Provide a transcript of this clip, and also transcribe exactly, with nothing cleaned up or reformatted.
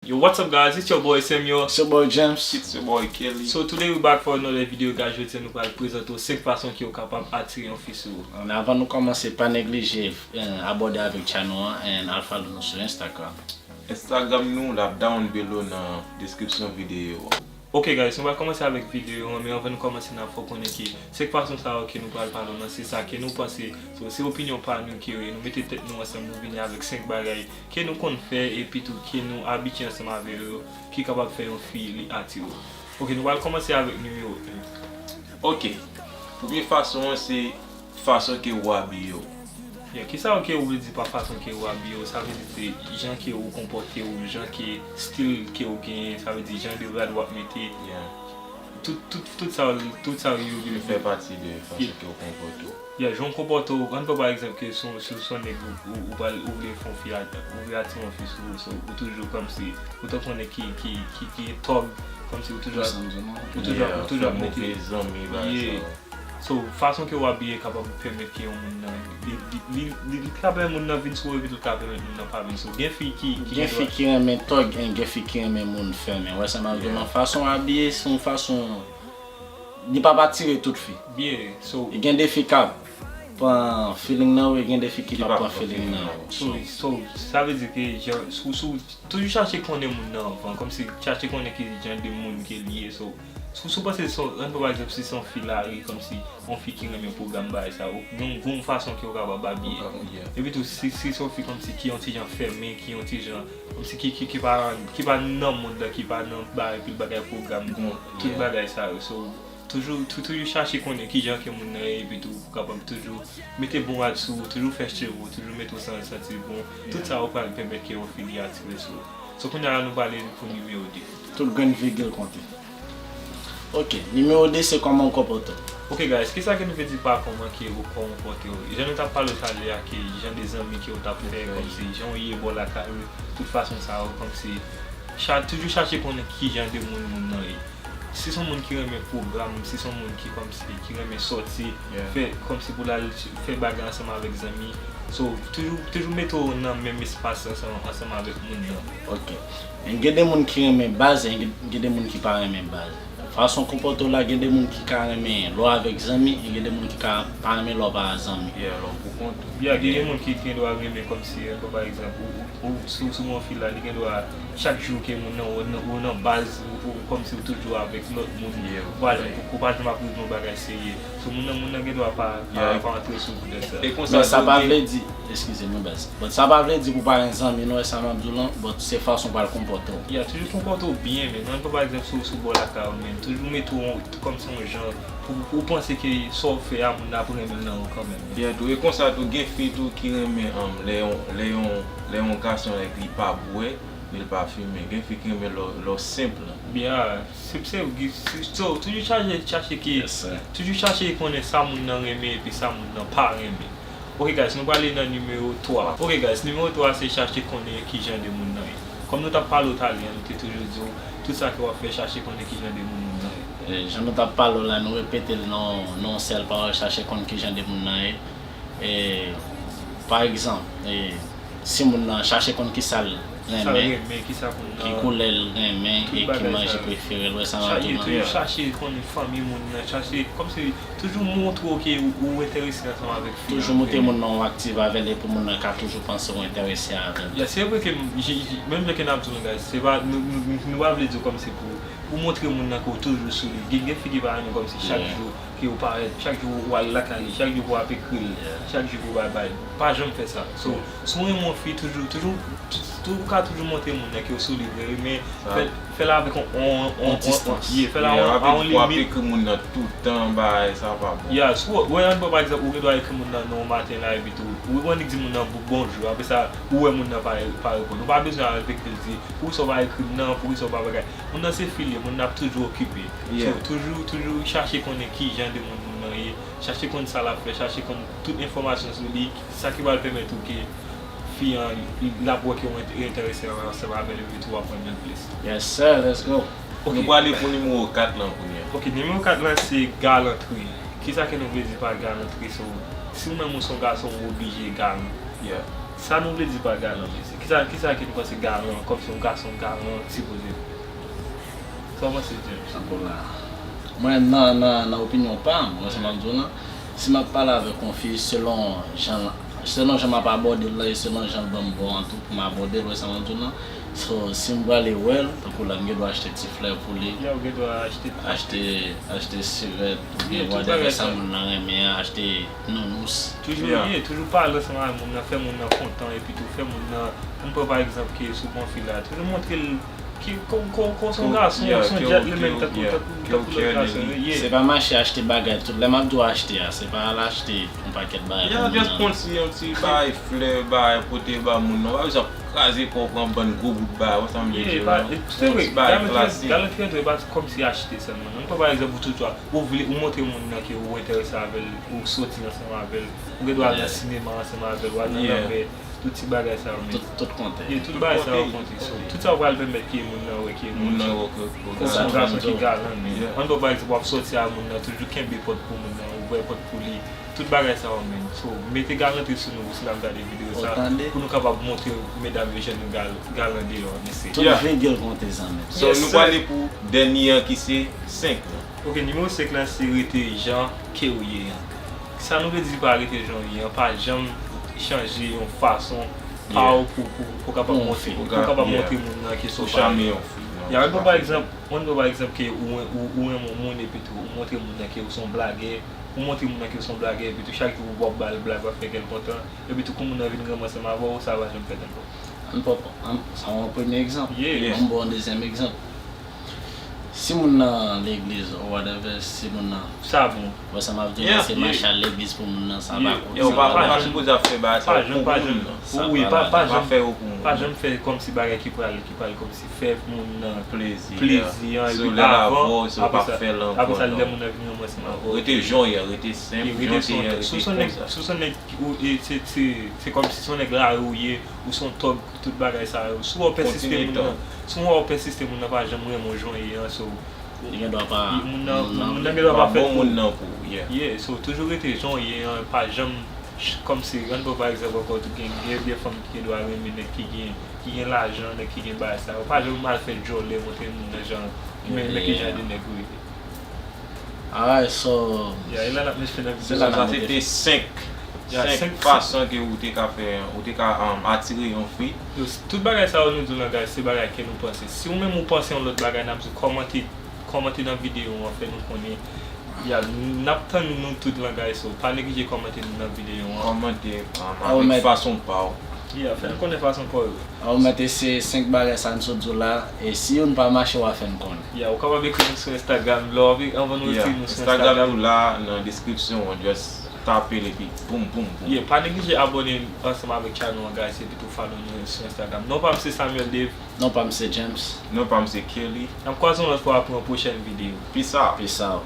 Yo, what's up, guys? It's your boy Samuel. It's your boy James. It's your boy Kelly. So today we back for another video, guys. Jodi a nou pral prezante w senk fason ke w kapab atire yon fi sou ou. Men avan nou kòmanse, pa neglije eh, abòne avèk channel an and al follow nou sou Instagram. Instagram nou l ap down below nan description videyo a. Ok, guys, nou pral kòmanse avèk videyo an, men avan nou kòmanse, n ap fè w konnen ke senk fason sa yo ke nou pral pale w nan, se sa ke nou panse. So, se opinyon pa nou ke nou mete tèt nou ansanm, nou vini avèk senk bagay ke nou konn fè, epi tou ke nou abitye ansanm avè yo, ki kapab fè yon fi li atire w. Ok, nou pral kòmanse avèk nimewo en. Ok, premye fason an se fason ke ou abiye w. Yeah, kisa ke ou vle di pa fason ke ou abiye w? Sa vle di se jan ke ou konpòte w, jan ke stil ke ou genyen, sa vle di jan de rad w ap mete. Yeah. Tout, tout, tout sa, tout sa yo, yo, Li fè pati de fason ke ou konpòte w. Yeah, jan w konpòte w, ann pran pa egzanp ke se yon, se, se yon nèg ou, ou, ou pral, ou vle fè yon fi, at- ou vle atire yon fi sou ou, so, ou toujou kòmsi, ou tankou yon nèg ki, ki, ki, ki gen tòg, kòmsi ou toujou, Ou santi non? ou toujou, ou toujou ap mete. Fè move zanmi, bagay sa yo. So, fason ke w abiye kapab pèmèt ke yon moun nan, li, li, li, li, li ka pèmèt moun nan vin sou ou, epi tou ka pèmèt moun nan pa vin sou ou. Gen fi ki, ki Gen fi ki renmen tòg, and gen fi ki renmen moun fèmen. Wè sa m ap di w lan? Fason abiye se yon fason, li p ap atire tout fi. Byen, so, E gen de fi k ap pran feeling nan ou, e gen de fi ki p ap pran feeling nan ou. so, so, sa vle di ke jan, sou, sou, toujou chache konnen moun nan anvan, kòmsi chache konnen ki jan de moun ke li ye, so, sou, sou panse, so, ann pran pa egzanp, si se yon fi lari, kòmsi yon fi ki renmen pwogram bagay sa, ou gen yon fason ke ou kapab abiye. Yeah. Epi tou, si, si se yon fi kòmsi ki yon ti jan fèmen, ki yon ti jan, kòmsi ki, ki, ki pa, ki pa nan mond la, ki pa nan bagay, pil bagay pwogram, tout bagay sa yo, so, toujou, tou, toujou chache konnen ki jan ke moun nan ye, epi tou, ou kapab toujou mete bon rad sou ou, toujou fè cheve w, toujou mete w san, santi bon. Tout sa yo pral pèmèt ke yon fi li atire sou ou. So, kounye a la, nou prale pou nimewo de. Tout grenn vigil konte. Ok, nimewo de se kòman ou konpòte w. Ok, guys, kisa ke nou vle di pa kòman ke ou konpòte w? Jan nou t ap pale talè a, ke jan de zanmi ke ou t ap fè, kòmsi jan ou ye bò lakay ou, tout fason sa yo, kòmsi cha, toujou chache konnen ki jan de moun moun nan ye. Si se yon moun ki renmen pwogram, si se yon moun ki kòmsi, ki renmen sòti, fè, kòmsi pou l al fè bagay ansanm avèk zanmi. So, toujou, toujou mete w nan menm espas ansanm, ansanm avèk moun nan. Ok. And gen de moun ki renmen baz, and gen, gen de moun ki pa renmen baz. Fason konpòte w la, gen de moun ki ka renmen lè w avèk zanmi, and gen de moun ki ka pa renmen lè w pa zanmi. Yeah, lè w pou kont ou. Yeah, gen de moun ki gen dwa renmen kòmsi, pa egzanp, ou, ou, ou sou, sou yon fi la, li gen dwa chak jou ke moun nan, ou nan, ou nan baz, ou, ou kòmsi ou toujou avèk lòt moun. Ou pa janm, ou pa janm ap rive yon bagay serye. So, moun nan, moun nan gen dwa pa, pa, pa antre sou ou poutèt sa. Men sa pa vle di, eskize mwen baz. But sa pa vle di pou pa gen zanmi non, e sa m ap di w lan, but se fason w pral konpòte w. Yeah, toujou konpòte w byen, men ann pran pa egzanp, si w sou bò lakay ou, men toujou mete w kòmsi yon jan pou ou panse ke sa w fè a, moun nan ap renmen l nan ou kanmenm. Yeah, tou, e konsa tou, gen fi tou ki renmen, um, lè yon, lè yon, lè yon gason, like, li pa bwè, men li pa fimen. Gen fi ki renmen lè, lè w senp lan. Yeah, se, se, se, so, toujou chache, chache ki, toujou chache konnen sa moun nan renmen epi sa moun nan pa renmen. Ok, guys, nou prale nan nimewo twa. Ok, guys, nimewo twa se chache konnen ki jan de moun nan ye. Kòm nou t ap pale w talè a, nou te toujou di w, tout sa ke w ap fè, chache konnen ki jan de moun moun nan ye. E, jan nou t ap pale w la, nou repete l nan, nan yon sèl pawòl, chache konn ki jan de moun nan ye. E, pa egzanp, e, si moun nan chache konn ki sa l renmen, ki koulè l renmen, e ki manje prefere l, wè sa m ap di w lan. Toujou chache konnen fanmi moun nan, chache, kòmsi, toujou montre w ke ou, ou enterese ansanm avèk fi a. Toujou montre moun nan ou aktif avè l, epi moun nan ka toujou panse ou enterese avè l. Yeah, se vre ke m, j, j, menm jan ke n ap di w, guys, se pa, nou, nou, nou pa vle di w kòmsi pou, pou montre moun nan ke w toujou sou li. Gen, gen fi ki pa renmen kòmsi chak jou ke ou parèt, chak jou ou al lakay li, chak jou pou w ap ekri l, chak jou pou w bay bay. Pa janm fè sa. So, si w renmen yon fi, toujou, toujou, tou, ou ka toujou montre moun nan ke w sou li vre, men fè, fè l avèk yon, yon, yon, yon distans. Yeah, fè l a yon, a yon limit. Pou w ap ekri moun nan toutan, bagay sa pa bon. Yeah, si w wè, ann pran pa egzanp, ou gen dwa ekri moun nan non maten la, epi tou, ou annik di moun nan bon, bonjou, apre sa, ou wè moun nan pa, pa reponn. Ou pa bezwen al ap ekri l di, poukisa w pa ekri m nan, poukisa w pa bagay. Moun nan se fi l ye, moun nan ap toujou okipe. So, toujou, toujou chache konnen ki jan de moun moun nan ye, chache konn sa l ap fè, chache konn tout enfòmasyon sou li, sa ki pral pèmèt ou ke fi an, l ap wè ke w ent, enterese ansanm avè l, epi tou w aprann li plis. Yes sir, let's go. Nou prale pou nimewo kat lan kounye a. Ok, nimewo kat lan se galantri. Kisa ke nou vle di pa galantri? So, si w menm ou se yon gason, ou oblije galan. Yeah. Sa nou vle di pa galan, mesye? Kisa, kisa ke nou panse galan, kòmsi yon gason galan sipoze? Sa w panse, James? Tankou la. Mwen, nan, nan, nan opinyon pa m, wè sa m ap di w lan, si m ap pale avèk yon fi selon jan, selon jan m ap abòde l lan e selon jan l ban m bò an tou pou m abòde l, wè sa m ap di w lan. So, si m prale wè l, tankou la, m gen dwa achte ti flè pou li, Yeah, ou gen dwa achte. Achte, achte sivèt, oubyen Yeah, tout whatever bagay sa sa. Moun nan renmen an, achte nounous. Toujou, Yeah. Yeah, toujou pale ansanm ak moun nan, fè moun nan kontan, epi tou fè moun nan, ann pran pa egzanp ke si w pran fi la, toujou montre l ke ko, ko, ko se yon gason, Yeah, se yon ke w, gentleman, ke w, tankou, yeah, tankou, ke w tankou lòt care de gason, li. yeah. Se pa mache achte bagay tout lè m ap di w achte a, se pa al achte yon pakèt bagay Yeah, pou moun just nan. Pran ti, yon ti bagay flè, bagay pote ba moun nan. Pa bezwen ap kraze kò w pran bann gwo bout bagay, wè sa m vle Yeah, di w pa, lan. e, Pran se yon vre, ti bagay galanti, klasik. Galanti antre pa kòmsi achte sèlman. Non, pa egzanp, ou toujou, ou vle, ou montre moun nan ke ou enterese avè l, ou soti ansanm avè l, ou gen dwa al nan Yeah. Sinema ansanm avè l, w al nan Yeah. lanmè, tout ti bagay sa yo, men. Tout, tout konte. Yeah, tout bagay sa yo Konte, konte. So, konte. Tout sa yo pral pèmèt ke moun nan wè ke Moun nan wè ke Ou se yon gason ki galan, men. Yeah. Ann pran pa egzanp, w ap soti a moun nan, toujou kenbe pòt pou moun nan, ouvè pòt pou li. Tout bagay sa yo, men. So, mete galanti sou nou, si n ap gade videyo sa, Otande. Pou nou kapab montre medam yo jan nou gal, galan deyò, mesye. Tout Yeah. Vigil konte zanmi m. So, Yes, nou sir. Prale pou dènye an ki se senk lan. Ok, nimewo senk lan se rete jan ke ou ye an. Sa nou vle di pa rete jan ou ye an, pa janm chanje yon fason pa ou pou, pou, pou kapab Pou montre, fi. pou kapab Yeah. montre moun nan ke se Pou w pa chame ye. yon fi. Non, Ya, se ann pran pa pa fè. Egzanp, ann pran pa egzanp ke ou, ou, ou renmen yon moun epi tou, ou montre moun nan ke ou se yon blagè, ou montre moun nan ke ou se yon blagè, epi tou chak jou w ap ba l blag, w ap fè kè l kontan, epi tou kou moun nan vin renmen ansanm avè w, sa pa janm fèt ankò. Ann pran, ann, sa yon premye egzanp. Yeah. Yeah. Ann ba w yon dezyèm egzanp. Si moun nan legliz ou whatever, si moun nan Sa bon. Wè sa m ap di w Yeah, lan, se yeah. Mache al legliz pou moun nan, sa Yeah. pa kout. Yo, Sa pa, pa pa janm- sipoze ap fè bagay sa Pa pou janm, pa moun janm. Nan. Sa Wi, pa pa, la. pa Pa janm. fè yo pou moun Pa Nan. Janm fè kòmsi bagay ki pral, ki pral kòmsi fè moun nan Plezi. plezi an, So, epi lè l ap avan, vò, so, apre pa sa, fè l ankò. apre sa, lè Non. Moun nan vin renmen ansanm avè w. Rete jan w ye, rete senp, Ye, jan w te ye, rete Si w se yon nèg, konsa. Si w se yon nèg, ou, e, se, se, se kòmsi se yon nèg lari ou ye, ou se yon tòg, tout bagay sa yo. Si w wè w pèsiste Kontinye moun tòg. Nan, si w wè w pèsiste moun nan pa janm renmen w jan w ye an, so, Li gen dwa pa. Moun nan, moun nan moun vle. nan gen dwa Pa pa fèt bon pou moun ou. Nan pou ou, yeah. Yeah, so toujou rete jan w ye an, pa janm, kòmsi, ann pran pa egzanp ankò, tou gen, gen, gen fanm ki gen dwa renmen nèg ki gen, ki gen lajan, nèg ki gen bagay sa yo. Pa janm al fè djòlè montre moun nan jan, men, men ki jan de nèg ou ye. Alright, so. Ya, e la n ap met fen nan Se videyo la sa. n ap Sa se te senk, Ya, senk senk- fason ke ou te ka fè, ou te ka um, atire yon fi. Yo, tout bagay sa yo nou di w langaj, se bagay ke nou panse. Si ou menm ou panse yon lòt bagay, n ap di w kòmante, kòmante nan videyo an, fè nou konnen. Ya, n ap tann nou tout langaj, so pa neglije kòmante nou nan videyo an. Kòmante um, Ah, ou avèk mèt- fason pa w. Ya, fè nou konnen fason pa w yo. Ou mèt eseye senk bagay sa n sot di w la, e si youn pa mache, w a fè n konnen. Ya, ou kapab ekri nou sou Instagram, lè w ap, anvan nou Yeah. ekri nou sou Instagram Instagram. Nou la nan deskripsyon an, just tape l epi boum, boum, boum. Yeah, pa neglije abòne ansanm avèk channel an, guys, epi tou follow nou sou Instagram. Non pa m se Samuel Dave. Non pa m se James. Non pa m se Kelly. N ap kwaze yon lòt fwa pou yon pwochèn videyo. Peace out. Peace out.